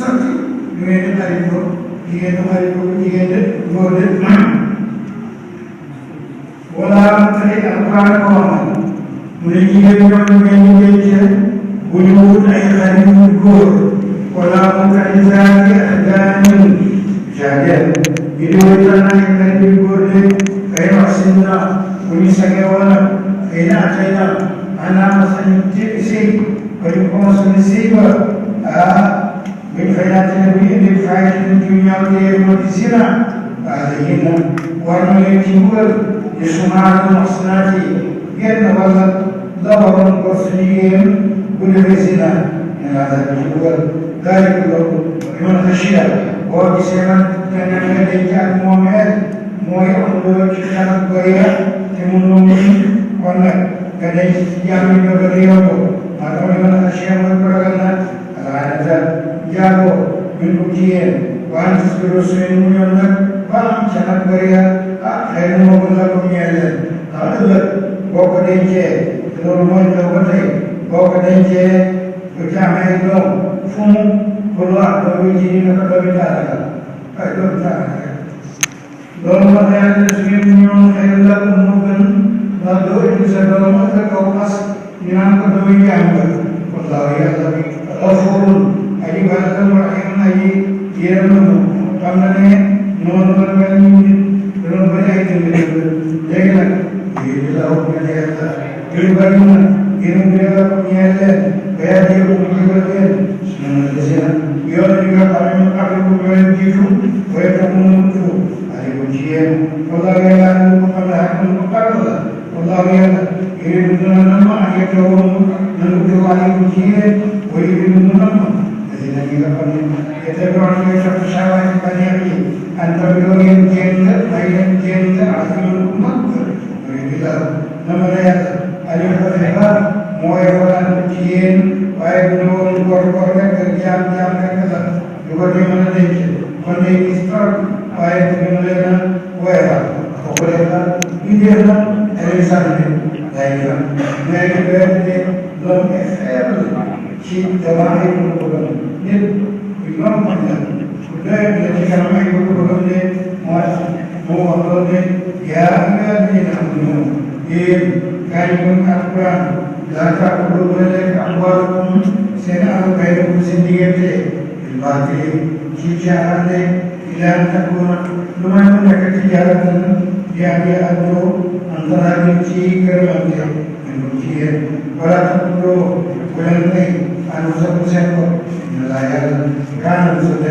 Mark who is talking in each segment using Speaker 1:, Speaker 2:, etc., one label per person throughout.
Speaker 1: sotti ñu ngeen di xaritoo jigéen du xaritoo jigéen de góor de wala tamit alquran ko wax mu ne jigéen ñoom ngeen di denc bu ñu wut ay xarit yu góor wala mutaizaati ahdaanin jaageen bi di wutal ay xarit yu góor de kay wax sinna bu ñu sage wala kay na atay na ana sañu si ba ñu commencé ne si ba buñ xëyaatee bu ñu indi fayda ñu ñaawtee moo di zina yéen nag war na leen ci mbugal di sumaal muhsinaati génn wala la waroon ko suñu yéen bu defee zina ñu laa daal ci mbugal daal di loolu man xashiya boo gisee nag kenn nga denc ak moom mooy am loolu ci kanam goya te mënoo muñ kon nag nga denc ci jàmm yi nga gën a yomb maa tax man xashiya mooy ko ragal na alaanata jaago min ko jigéen waan tis biro suñu mu ñoon nag ba am ca nag goya xëy na moo gën la ko ñeel leen ndax ëllëg boo ko dencee te loolu mooy taw ba tey boo ko dencee bu ci amee doom fu mu pour wax doomu ji dina ko doomi taalaga ay doomi taalaga loolu moo tax yàlla suñu ñoom xëy la ko moo gën ndax doo indi sa doom ak kaw xas ñu naan ko doomi jàmbal wallaahu yàlla bi xafuurun aji baatam rahiim aji yéram na xam na ne noonu la mel ni nit dañoo bëri ay dëgg-dëgg léegi nag yéen di la wax ne yàlla yu bëri na yéen bi la ko ñeel leen ba yàlla yëpp mu jëgal leen suñu na dese na yoon bi nga xam ne ak ko ñoo jiitu waaye tam mu mutu ay ko ci yéen wallaahu yàlla ñu ko xam ne ak ñu ko xaral la wallaahu yàlla yéen bi dina nam ak yetoo nanu ko ay ko ci yéen waaye yéen mu nam dina ñi nga xam ne yetoo ñooy topp sawaay baneex yi anta bi loo ngeen génn ay leen génn ak ñu mag mooy bi la nama la yàlla ali ko fexa mooy faral ci yéen waaye bu ñu woon góor rek jaam rek la du ko di mën a denc kon day gis trop waaye bu ñu leen a woyal kooku def na ñu def na ay sànni day fa mais que de l'homme est faible ci devant ay bëgg-bëggam nit ku yomb la ku doy la ci kanam ay bëgg-bëggam ne moo tax moo wax loolu ne yaa nga dina am ñoom yéen kaay ñu alquran laa taakulu ba lekk amwaalukum seen alal baynakum seen diggante bil baatili ci caaxaan ne ilaa an takuuna lu may mu nekk tijaaratan yaa ngi àddoo an taraadim ci gërëmante min ko ci yéen wala taqtuluu bu leen rey anfusakum seen bopp inna laa yàlla kaana bikum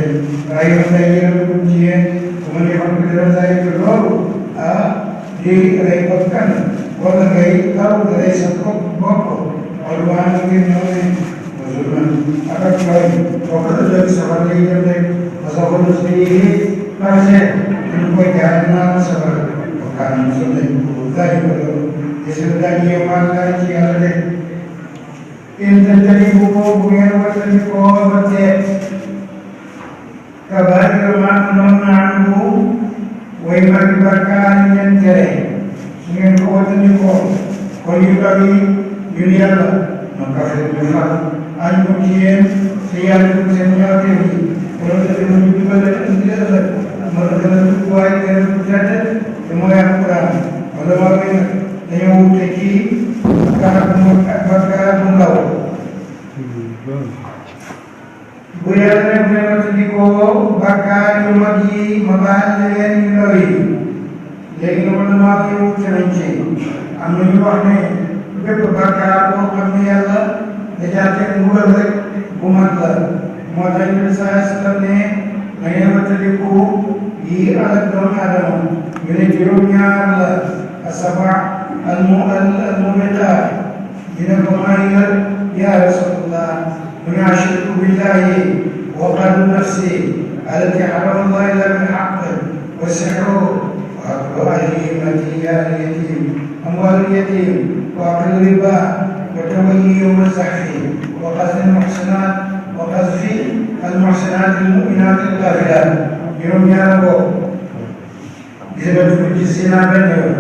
Speaker 1: rahiiman day yërëm ci yéen bu ma defoon ko dara zaalika loolu di rey bakkan wala ngay taw da rey sa bopp wala ngir ñëw ne wa zulman ak ak tooñ kooku ëllëg safar lay dem rek wa sawfa nusliihi parce que ñu koy jaar naan safar wa kaana musliman zaalika loolu desul daal yow maa ngi ci yàlla de in tajtanibu bu ngeen wattandikoo ba teet kabaa'ira maa tunhawna anhu way magi bakkaar yi ngeen tere su ngeen ko wattandikoo kon yu bari ñun yàlla ma kafir ñu far añ ko ci yéen te yàlla ko seen ñaawteef yi wala defee mu ñu dugal indi ëllëg ma gën a dugguwaay gën a tedd te mooy alquran wala waa bi nag dañoo wute ci bakkaar bu ndaw bu yàlla ne bu leen wattandikoo bakkaar yu mag yi ma baal leen yu ndaw yi léegi nga mën a maa koy wute nañ ci am na ñu wax ne bépp bakkaar boo xam ne yàlla dèjà teg mbugal rek bu mag la moo tax ñu saa sallam ne na ngeen wattandiku yi alak doomu aadama ñu ne juróom-ñaar la asaba al-mubiqaat dina ko may ya rasulallah mu ne ashirku billahi wa qatlu nafsi allati harrama allah illa bilhaq wa sihru wa aklu al-yatim amwal al-yatim وأكل الربا وتولي يوم الزحف وقذف المحسنات المؤمنات الغافلات يوم ياربو جبت في الزنا بينهم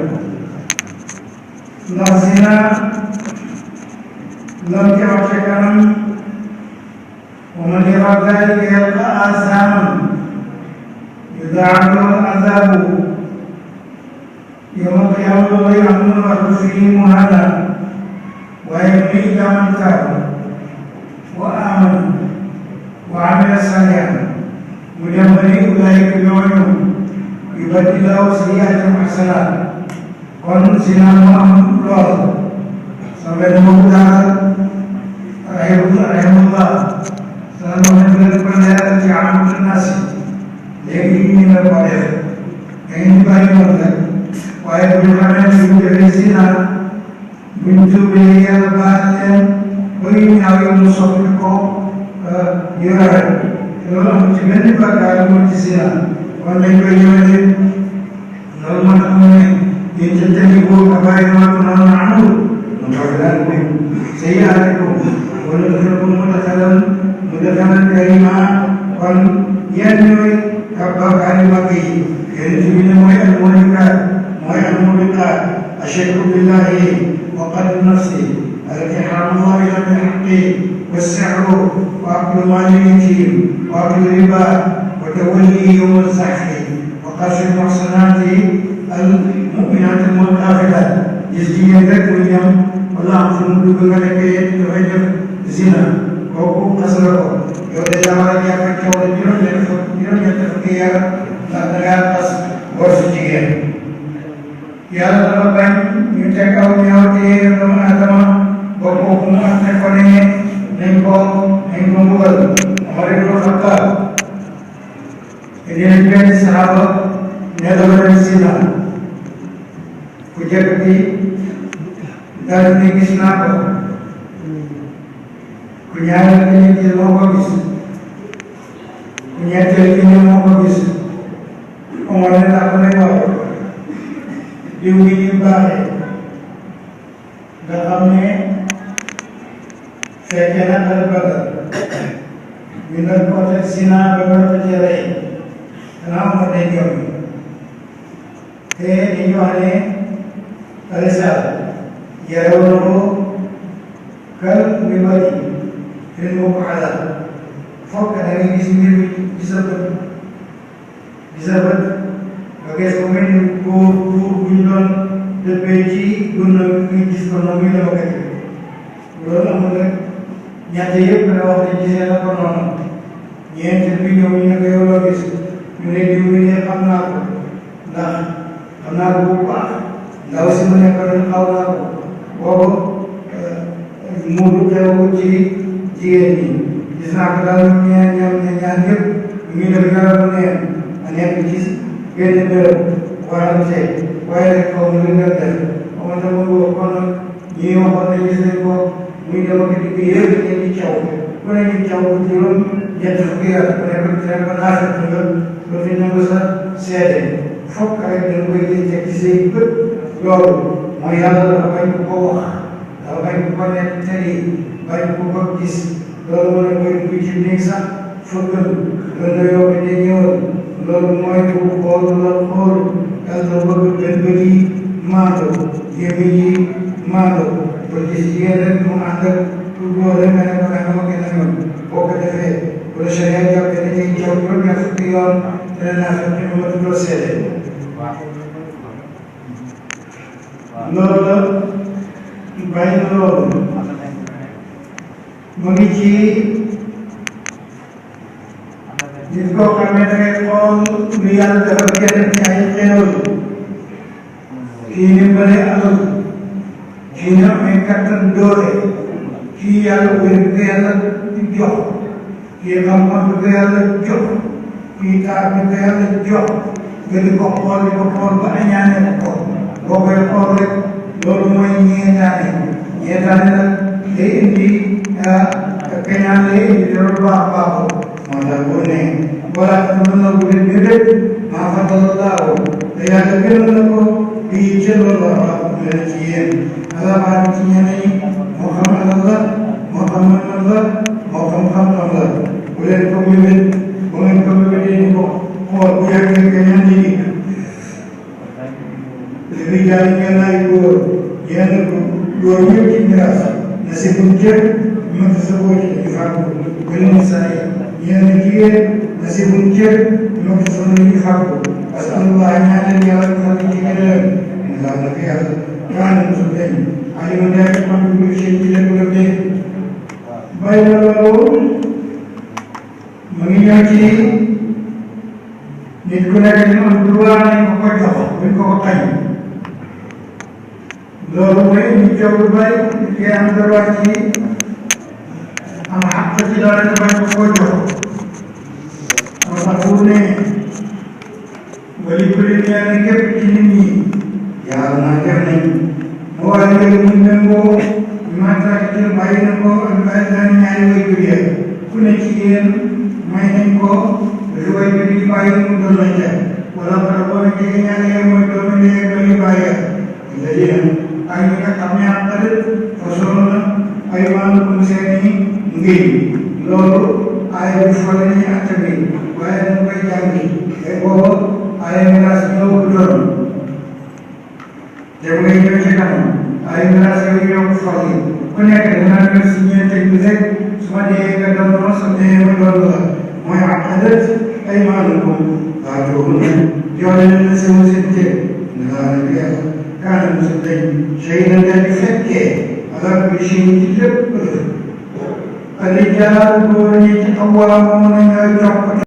Speaker 1: الزنا لم يعطيكم ومن يرى ذلك يلقى يضاعف له العذاب يوم القيامة ويعمل الرجل فيه مهانا ويبني إلى من تاب وآمن وعمل صالحا وينبغي أولئك اليوم يبدل له سيئاتهم حسنات kon sina mu am lool sama dama daal rahimahullah sama mo ne ko leeral ci amul nas léegi ñu la ko def dañu bàyyi woon nag waaye bu ñu xamee ne bu defee sina bu ñu tuubee yàlla baal leen ba yu ñaaw yi mu soppi ko yore loolu amul ci benn bakkaar mu ci sina kon dañ koy yore loolu moo tax mu ne تجتنبوا كبائر ما تنهون عنه نكفر عنكم سيئاتكم وندخلكم مدخلا كريما kon yéen ñooy bàkkaari mag yi yéen ci bi ne mooy al-mubiqaat ashirku billahi wa qatlu nafsi al-ihtiraam llahi bil haqqi was-sihru wa aklu maali al-yatiim wa aklu riba wa tawalli yawm az-zahfi wa qadfi al-muhsanaati المؤمنات المنافقات يزجي رek muy dem wala am fu mu dugg nga nekkee dafay def zina kooku xas la ko yow dañ la war a jàpp ak yow juróom-ñett fukki yar ndax da ngaa xas góor su jigéen yàlla dafa bañ ñu teg aw ñaaw te doomu aadama ba kooku mu am ne ko ne nañ ko mbugal Omar ibn Khattab dina benn saxaaba ne dafa dem zina ku jëkk bi daal di gis naa ko ku ñaareel bi ñu gis moo ko gis ku ñetteel bi ñu moo ko gis Omar ne naa ko lay wax diw gi ñu baaxee nga xam ne fekkee na al Badar ñu doon ko teg Sina ba ko ci rey danaa Omar day jom te dañu wax ne Alisal yarawnahu kal mimari fil muqala fokk da ngay gis mbir mi ci sa bët nga gis ko mel ni góor bu ñu doon dëppee ci dund nga gis ko noonu la ko loolu amul rek ñett yëpp la wax ne gisee na ko noonu ñeent bi ñëw ñu ne ko yow loo gis ñu ne diw bi ne xam naa ko ndax xam naa ko bu baax ndaw si mu nekkoon xaw naa ko boobu muuru teewu ci jigéen ñi gis naa ko daal ñoom ñaar ñëpp ñu ngi def yaramu neen a nekk ci benn bërëb warante waaye rek xaw ma lu nga def xaw ma dama ko kon ñii waxoon ne gis nañ ko muy dem ak digg yëpp ñu ngi caw ku ne ñu caw ko juróom ñett fukki at ku ne ko naafet nga ba fi nangu sa seede fokk rek dañ koy gis teg ci say bët loolu mooy yàlla dafa bañ ko wax dafa bañ ko nettali bañ ko gis loolu moo ne koy dugg ci néeg sax fëggal loolu la yow de ñëwal loolu mooy ko xool la xool yàlla bëgg benn bët yi maando yémi yi maando ba gis jigéen rek mu ànd ak pour góor rek nga ne ko nanga ma gën a ñoom boo ko defee wala charia jàppe ne ñuy jaw juróom-ñaar fukki yoon te naa fekk ñu ma tuddoo seede loolu la bàyyi na loolu mu ngi ci nit koo xam ne da ngay xool lu yàlla dafa kenn ci ay xéewal kii ni bëri alal kii ni amee kattan doole kii yàlla wér bi ko yàlla jox kii xam-xam bi ko yàlla jox kii taar bi ko yàlla jox nga di ko xool ba añaane ko boo koy xool rek loolu mooy ñeetaane nag day indi kañaan lay indi loolu baaxul moo tax boo nee wala mën na bu leen déedéet maa faddalallahu te yàlla gënal na ko bii ca loolu wax leen ci yéen alamaan ci ñeneen ñi moo xam alal la moo xam mën la moo xam xam-xam la bu leen ko mébét bu ngeen ko mébétee ni ko xool bu yàggee kañaan yi rijaal ngeen ay góor yenn góor ñëpp ci miraas na si buñ jël ñu sa boo ci ñu fàggu gën saa yi ñeen jigéen na si buñ cër ñoo ko sonn ñu fàggu parce que Allah ñaan leen yàlla xam ci gënal la na fi yàlla ñaan musul dañ alimu nekk man bu seen ci leen la dee bay na loolu mu ngi ñëw ci nit ku nekk ni am droit nañ ko jox buñ ko xañ loolu mooy ñu jox lu bari nit ki am droit ci am xaq ci dara te bañ ko jox moo tax bu ne wali bëri nee na képp ci nit ñi yàlla naa def nañ moo war léegi mu méngoo mantraité bàyyi na ko ak bàyyi naa ñaari way jur ya ku ne ci yéen may nañ ko lu way jur yi bàyyi mu doon la ca wala wala boo ne jege ñaari ya mooy doomu léegi doomu bàyyi la yéen ak ñi nga xam ne am xarit façon na ay wàllu comme seeni ngir loolu ay bu fole ni attabi waaye dañ koy jàngi te booba ay miraas ñoo ko doon te ngay ñëw ci kanam ay miraas yooyu ñoo ko fol yi ku nekk danaa ñëw si ñeente bi rek su ma dee nga doon ma sa dee ma doon la mooy aqadat ay maalukum waa toogu na joole na sama seen cër nga laa na yàlla kaana musul dañ shaydan daal di fekkee ala kulli shay ci lépp الرجال góor ñi ci xawaa moom nañu topp